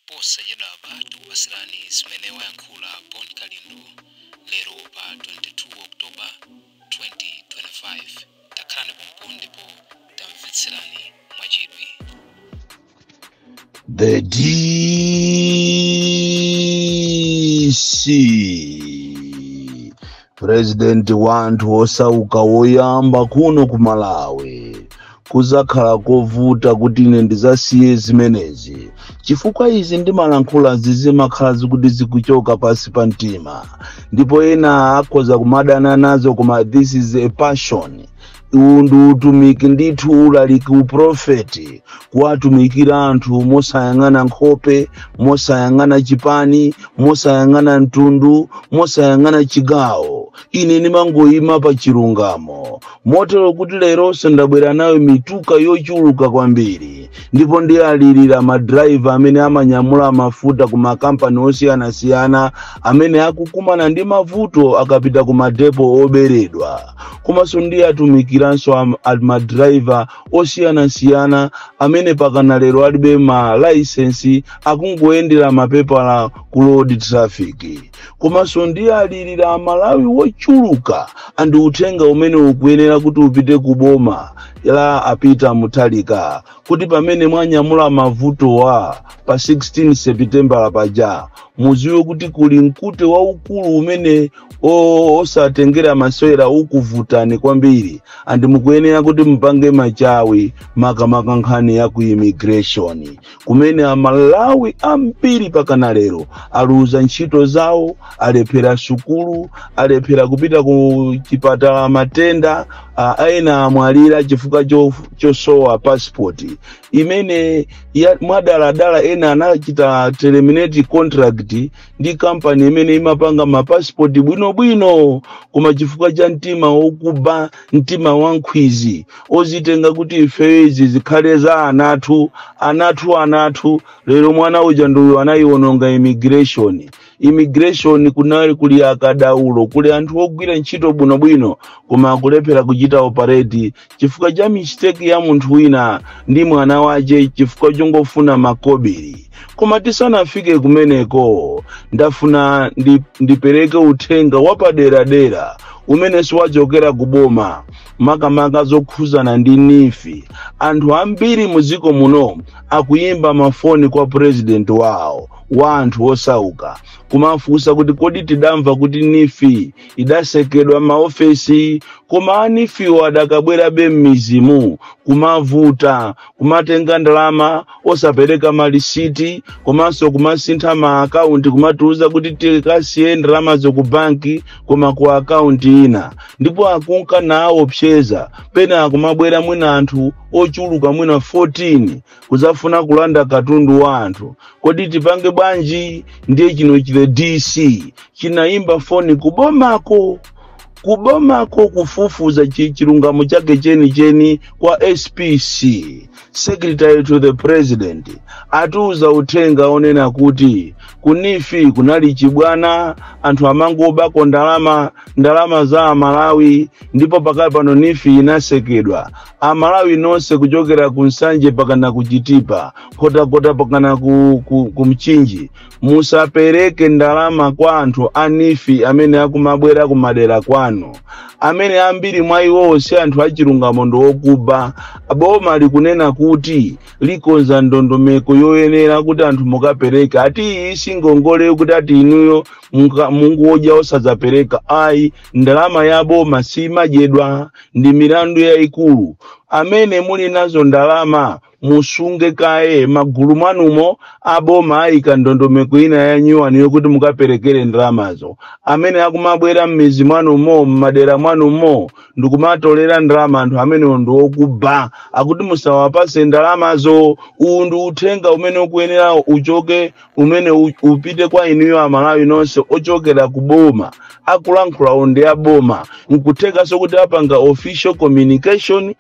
Posachedwapa tikupatsirani zimene wayankhula Bon Kalindo lero pa 22 October 2025. Takhalani pompo ndipo tamvetserani mwachidwi. The DC, President wa anthu osauka woyamba kuno ku Malawi. Kuzakhala kovuta kuti ine ndizasiye zimenezi, chifukwa izi ndimalankhulazi zimakhala zikuti zikuchoka pasi pa mtima, ndipo ena akhoza kumadana nazo, koma this is a passion. Uwu ndi utumiki ndithu, ulaliki, uprofeti, kuwatumikira anthu mosayang'ana nkhope, mosayang'ana chipani, mosayang'ana mtundu, mosayang'ana chigawo. Ine ndimangoyima pa chilungamo, motero kuti leronso ndabwera nayo mituka yochuluka kwambiri, ndipo ndiyalirira madraiva amene amanyamula mafuta ku makampani osiyanasiyana amene akukumana ndi mavuto akapita ku madepo oberedwa. Komanso ndiyatumikiranso madraiva osiyanasiyana amene pakana lero alibe ma license, akungoyendera mapepala ku road traffic. Komanso ndiyalirira Amalawi wochuluka, andi uthenga umene ukuyenera kuti upite ku boma la a Peter Mutharika, kuti pamene mwanyamula mavutowa pa 16 Sepitembala paja, muziwe kuti kuli mkute waukulu umene osatengera masewera ukuvutani kwambiri, andi mukuyenera kuti mupange machawi, makamaka nkhani ya ku immigration, kumene Amalawi ambiri pakana lero aluza ntchito zawo, alephera sukulu, alephera kupita ku chipatala matenda, ena amwalira chifukwa chosowa passport imene mwadaladala ena anachita terminate contract ndi kampani imene imapanga mapasipoti bwinobwino, koma chifukwa cha mtima wokuba, mtima wankhwizi, ozitenga kuti ifeyo izi zikhale za anathu, anathu, anathu. Lero mwana uja nduyu anayiwononga immigration. Immigration kunali kuli akadaulo, kuli anthu ogwira ntchito bwinobwino, koma akulephera kuchita operate chifukwa cha mistake ya munthu wina ndi mwana wace, chifukwa chongofuna makobiri. Koma tisanafike kumeneko, ndafuna ndipereke uthenga wapaderadera umene siwachokera kuboma, makamaka zokhuzana ndi NEEF. Anthu ambiri muziko muno akuyimba mafoni kwa president wawo wa anthu osauka, kumafunsa kuti kodi tidamva kuti NEEF idasekedwa maofesi, koma a NEEFwo adakabwerabe m'mizimu kumavuta, kumatenga ndalama osapereka malisiti, komanso kumasintha ma akaunti, kumatiuza kuti tikasiye ndalamazo ku banki koma ku akaunti ina, ndipo akunka naawopseza. Pena akumabwera mwina anthu ochuluka, mwina 14, kuzafuna kulanda katundu wa anthu. Kodi tipange bwanji? Ndiye chino chile DC chinayimba foni kubomako, kubomako, kufufuza chilungamo chake chenicheni kwa SPC, Secretary to the President. Atiuza uthenga onena kuti ku NEEF kunali chibwana, anthu amangobako ndalama, ndalama za Amalawi, ndipo pakali pano NEEF inasekedwa. Amalawi nonse, kuchokera ku Nsanje pakana ku Chitipa, Nkhotakota pakana ku Mchinji, musapereke ndalama kwa anthu a NEEF amene akumabwera kumadera kwanu, amene ambiri mwa iwowo si anthu achilungamo, ndi okuba. Boma likunena kuti likonza ndondomeko yoyenera kuti anthu mukapereka. Ati iyi si ngongole kuti ati inuyo mungodya osadzapereka, ayi. Ndalama ya boma simadyedwa, ndi milandu yayikulu. Amene muli nazo ndalama, musunge kaye magulu mwanumo. Aboma ayika ndondomeko ina ya nyuwani yokuti mukaperekere ndalamazo. Amene akumabwera m'mizi mwanumo, m'madera mwanumo, ndikumatolera ndalama, anthu amenewo ndi okuba, akuti musawapase ndalamazo. Uwu ndi uthenga umene ukuyenera uchoke, umene upite kwa inuyo Amalawi nonse, ochokera ku boma. Akulankhulawo ndi aboma. Nkuthekanso kuti apanga official communication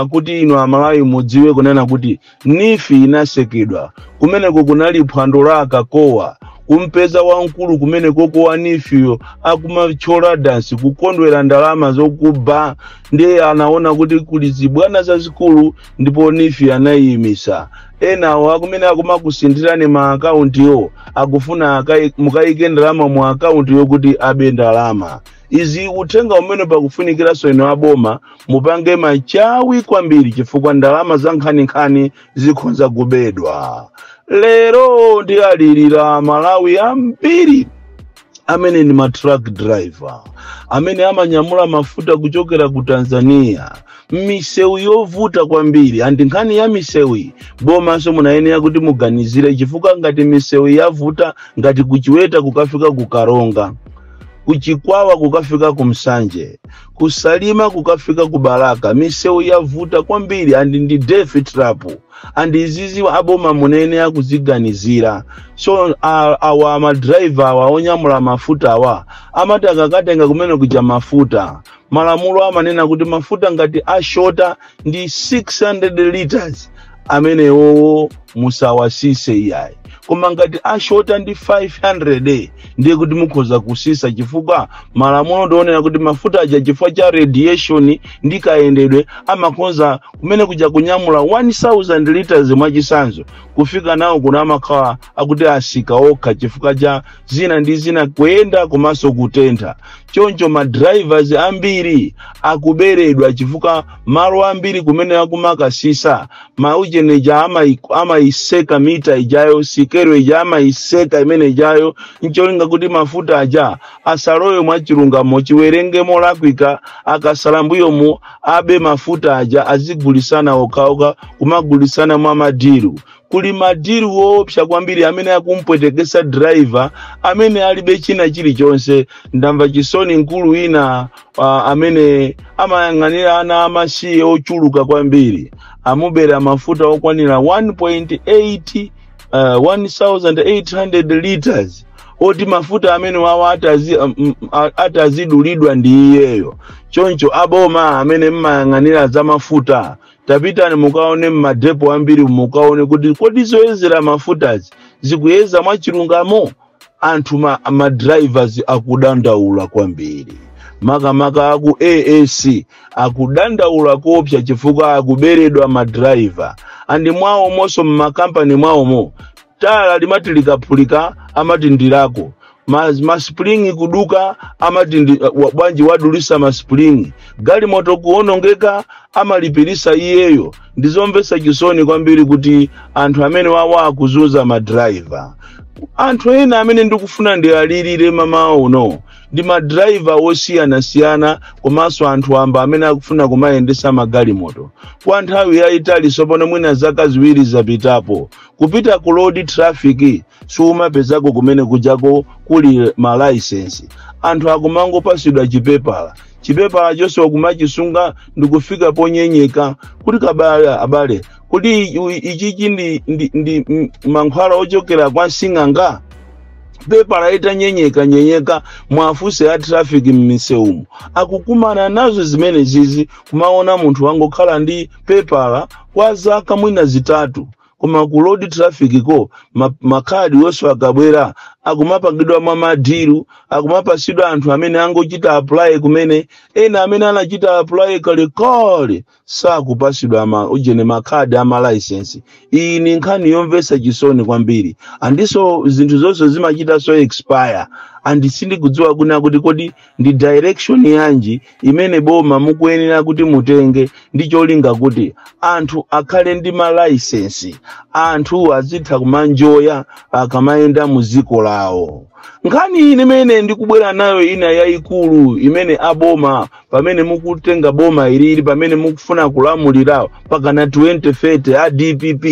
kuti inu Amalawi mudziwe kunena kuti NEEF inasekedwa. Kumeneko kunali phwando la akakowa, kumpeza wamkulu kumeneko wa NEEFyo akumachola dansi, kukondwera ndalama zokuba. Ndiye anaona kuti kuli zibwana zazikulu, ndipo NEEF anayimisa. Enawo akumene akumakusinthirani ma akauntiwo akufuna mukayike ndalama mu akaunti yokuti abe ndalama. Izi uthenga umene pakufunikiranso ino aboma mupange machawi kwambiri, chifukwa ndalama za nkhaninkhani zikhonza kubedwa. Lero ndiyalirira Malawi ambiri amene ni ma truck driver amene amanyamula mafuta kuchokera ku Tanzania m'misewu yovuta kwambiri. And nkhani ya misewu iyi, bomanso munayenera kuti muganizire, chifukwa ngati misewu yavuta ngati kuChiweta kukafika ku Karonga, kuChikwawa kukafika ku Msanje, kuSalima kukafika ku Balaka, misewu yavuta kwambiri and ndi death trap. And izizi aboma munayenera kuziganizira. So awa ma driver awa onyamula mafuta awa amati akakatenga kumene kuja mafuta, malamulo amanena kuti mafuta ngati ashota ndi 600 liters, amenewowo musawasise iyayi. Koma ngati ashota ndi 500, ndiye kuti mukhoza kusisa, chifukwa malamulo ndionera kuti mafuta aja, chifukwa cha radiation ndi kayendedwe, amakonza kumene kuja kunyamula 1000 liters mwachisanzo kufika nawo kuno, amakhala akuti asika okha chifukwa cha zina ndi zina, kuyenda komanso kutentha. Choncho ma drivers ambiri akuberedwa, chifukwa malo ambiri kumene akumakasisa maujeneja amayiseka mita ijayo, sikero ija amayiseka imene ijayo, ncholinga kuti mafuta aja asalowe mwachilungamo, chiwerenge molakwika. Akasala mbuyomu abe mafuta aja, azigulisana okhaokha, kumagulisana mwa ma deal. Kuli ma deal woopsa kwambiri amene akumpwetekesa driver amene alibe china chilichonse. Ndamva chisoni mkulu wina amene amayang'anira ana amasiye ochuluka kwambiri, amubera mafuta okwanira 1.8 1800 liters, oti mafuta amene wawo atazidulidwa ndi iyeyo. Choncho aboma amene mmayang'anira za mafuta, tapitani mukaone mma depot ambiri, mukaone kuti kodi zoyezera mafutazi zikuyeza mwachilungamo. Anthu ma drivers akudandaula kwambiri, makamaka aku AAC akudandaula kopsa chifukwa akuberedwa ma driver. And mwawomonso mmakampani mwawomo, tala limati likaphulika amati ndilako, ma spring kuduka amati ndi, bwanji wadulisa ma spring, galimoto kuwonongeka amalipirisa iyeyo. Ndizomvetsa chisoni kwambiri kuti anthu amene wawa akuzunza ma driver. Anthu ena amene ndikufuna ndiyalirire mamawa uno ndi ma driver osiyanasiyana komanso anthu amba amene akufuna kumayendesa magalimoto. Kwa nthawi yayitali sopano, mwina zaka 2 zapitapo, kupita ku road traffic siumapezako kumene kujako kuli ma license. Anthu akumangopasidwa chipepala, chipepala chonse wakumachisunga ndikufika ponyenyeka kuti kabale abale kuti ichichi ndi mankhwala ochokera kwa sing'anga. Pepala itanyenyeka nyenyeka, mwafuse a traffic m'misewumo akukumana nazo zimene zizi, kumaona munthu wangokhala ndi pepala kwa zaka mwina 3, koma ku road traffic ko makhadi wonse akabwera akumapangidwa mwa ma deal, akumapasidwa anthu amene angochita apply kumene. Ena amene anachita apply kalekale sakupasidwa ma ujene makhadi ama license. Iyi ni nkhani yomvetsa chisoni kwambiri. Andiso zinthu zonse zimachitanso expire, and sindikudziwa kuna kuti kodi ndi direction yanji imene boma mukuyenera kuti mutenge ndi cholinga kuti anthu akhale ndi ma license, anthu azitha kumanjoya akamayenda mu dziko lawo. Nkhani iyi imene ndikubwera nayo ina yayikulu imene aboma, pamene mukutenga boma ilili, pamene mukufuna kulamulira pakana 2030 a DPP,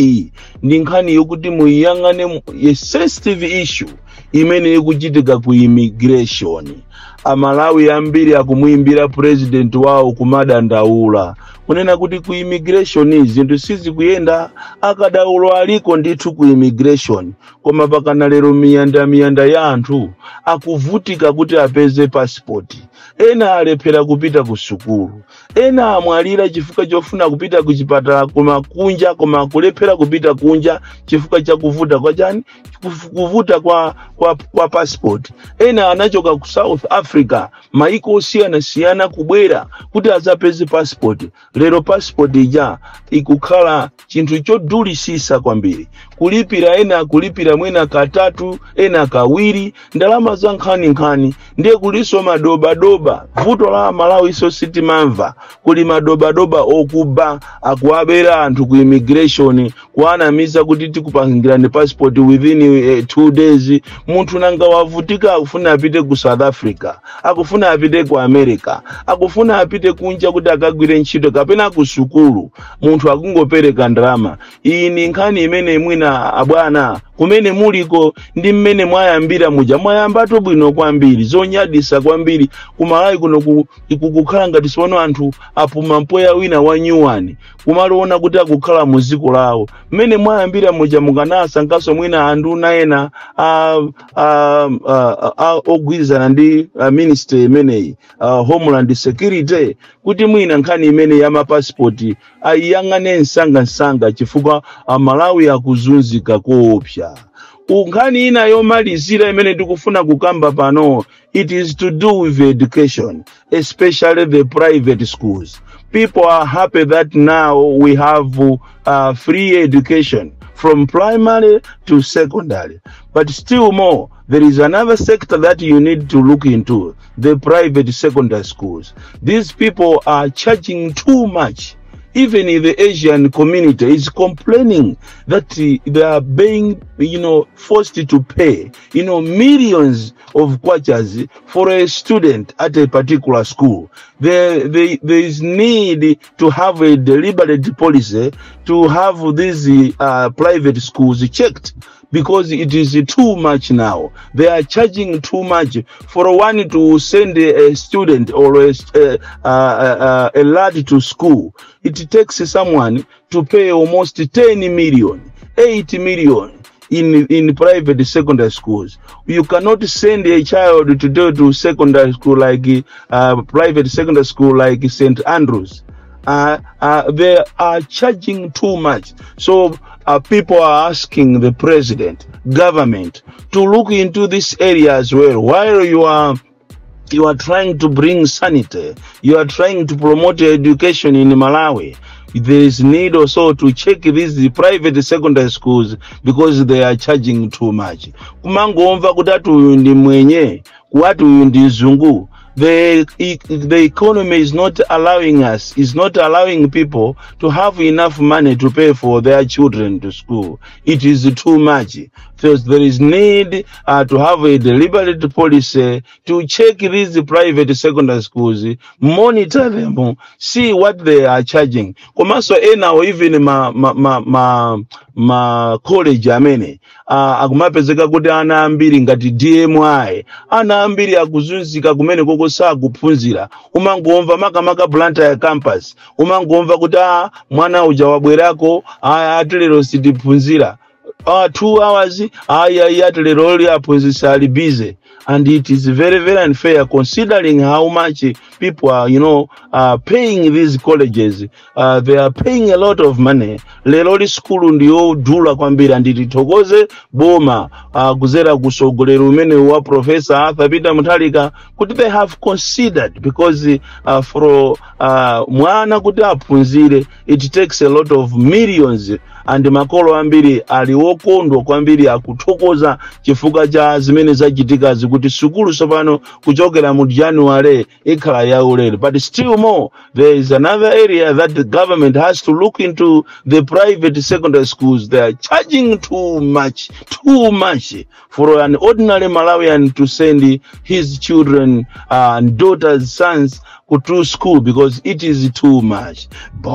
ndi nkhani yokuti muyiyang'ane a sensitive issue imene ikuchitika ku immigration. Amalawi ambiri akumuimbira president wawo kumadandaula kunena kuti ku immigration zinthu sizikuyenda. Akadaulo aliko ndithu ku immigration, koma pakana lero miyanda miyanda ya anthu akuvutika kuti apeze passport. Ena alephera kupita ku sukulu, ena amwalira chifukwa chofuna kupita ku chipatala koma kunja, koma kulephera kupita kunja chifukwa cha kuvuta kwa chani, kuvuta kwa passport. Ena anachoka ku South Africa. Africa, maiko osiyanasiyana kubwera kuti azapeze passport. Lero passport ija ikukhala chinthu chodulisisa kwambiri kulipira. Ena akulipira mwina katatu, ena kawiri, ndalama za nkhaninkhani. Ndiye kuliso madobadoba. Vuto la Malawi iso sitimamva, kuli madobadoba okuba, akuwabera anthu ku immigration, kuanamiza kuti tikupangirani passport within 2 days. Munthu nanga wavutika, akufuna apite ku South Africa, akufuna apite ku America, akufuna apite kunja kuti akagwire ntchito kapena ku sukulu, munthu akungopereka ndalama. Iyi ni nkhani imene mwina abwana kumene muliko ndi mmene mwayambira muja, mwayambatu bwino kwambiri, zonyadisa kwambiri. Kumalawi kuno kukukhala ngati sipano anthu apuma mpweya wina wa nyuwani, kumaliona kuti akukhala mu dziko lawo. Mmene mwayambira muja, mukanasankhaso mwina anduna ena ogwirizana ndi ministry imeneyi, Homeland Security, kuti mwina nkhani imene ya mapasipoti ayiyang'ane msangamsanga, chifukwa Amalawi akuzunzika koopsa. Nkhani ina yomalizira imene tikufuna kukamba pano, it is to do with education, especially the private schools. People are happy that now we have free education from primary to secondary, but still more, there is another sector that you need to look into: the private secondary schools. These people are charging too much. Even in the Asian community is complaining that they are being forced to pay millions of kwachas for a student at a particular school. There is need to have a deliberate policy to have these private schools checked, because it is too much now. They are charging too much for one to send a student or a lad to school. It takes someone to pay almost 10 million, 8 million in private secondary schools. You cannot send a child to go to secondary school like private secondary school like St. Andrews. They are charging too much. So people are asking the president, government, to look into this area as well. While you are trying to bring sanity, you are trying to promote education in Malawi, there is need also to check these private secondary schools because they are charging too much. Kumangomva kuti ati uyu ndi mwenye, kuati uyu ndi mzungu. The economy is not allowing us, is not allowing people to have enough money to pay for their children to school. It is too much. So there is need to have a deliberate policy to check these private secondary schools, monitor them, see what they are charging. Komanso ena even ma college amene akumapezeka kuti ana ambiri ngati DMI, ana ambiri akuzunzika kumene koko, sakuphunzira. Umangomva, makamaka Blantyre campus, umangomva kuti a mwana uja wabwerako, ati lero sitiphunzira 2 hours, ayi ayi, ati lero li aphunzitsi ali busy. And it is very, very unfair considering how much people are paying these colleges. They are paying a lot of money. Lero li skulu ndiyodula kwambiri, and tithokoze boma kuzera kusogolera umene wa Professor Arthur Peter Mutharika kuti they have considered, because for mwana kuti aphunzire, it takes a lot of millions, and makolo ambiri ali wokondwa kwambiri, akuthokoza chifukwa cha zimene zachitikazi kuti sukulu tsopano kuchokera mu January ikhala yaulere. But still more, there is another area that the government has to look into: the private secondary schools. They are charging too much, too much for an ordinary Malawian to send his children and daughters, sons to school, because it is too much. Bon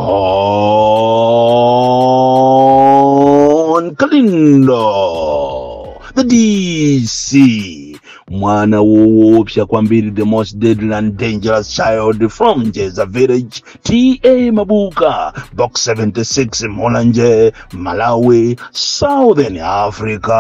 Kalindo, the DC, mwana woopsa kwambiri, the most deadly and dangerous child from Jeza Village, TA Mabuka, Box 76, Mulanje, Malawi, Southern Africa.